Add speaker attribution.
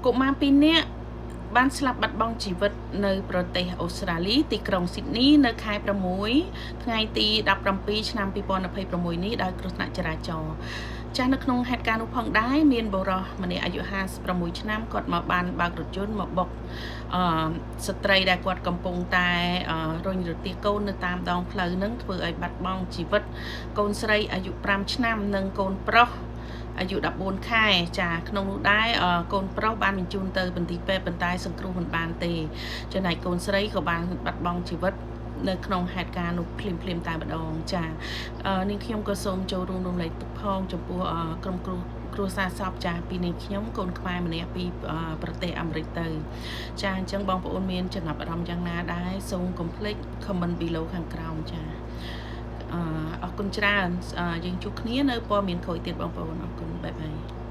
Speaker 1: កុមារពីរនាក់បានស្លាប់បាត់បង់ជីវិតនៅប្រទេសអូស្ត្រាលីទីក្រុងស៊ីដនីនៅខែ6ថ្ងៃទី17ឆ្នាំ2026នេះដោយគ្រោះថ្នាក់ចរាចរណ៍ចាស់នៅក្នុងហេតុការណ៍នោះផងដែរមានបុរសម្នាក់អាយុ56ឆ្នាំគាត់មកបានបើករថយន្តមកបុកអឺស្ត្រីដែលគាត់កំពុងតែរុញរទេះកូននៅតាមដងផ្លូវនឹងធ្វើឲ្យបាត់បង់ជីវិតកូនស្រីអាយុ5ឆ្នាំនិងកូនប្រុសអាយុ14ខែចាក្នុងនោះដែរកូនប្រុសបានបញ្ជូនទៅមន្ទីរពេទ្យប៉ុន្តែសង្គ្រោះមិនបានទេចំណែកកូនស្រីក៏បានបាត់បង់ជីវិតនៅក្នុងហេតុការណ៍នោះភ្លាមភ្លាមតែម្ដងចានាងខ្ញុំក៏សូមចូលរួមរំលែកទុក្ខផងចំពោះក្រុមគ្រួគ្រួសារសពចាពីនាងខ្ញុំកូនខ្មែរម្នាក់ពីប្រទេសអាមេរិកទៅ ចាអញ្ចឹងបងប្អូនមានចំណាប់អារម្មណ៍យ៉ាងណាដែរសូមកុំភ្លេច comment below ខាងក្រោមចាអឺអរគុណច្រើនយើងជួបគ្នានៅព័ត៌មានក្រោយទៀតបងប្អូនអរគុណ bye bye.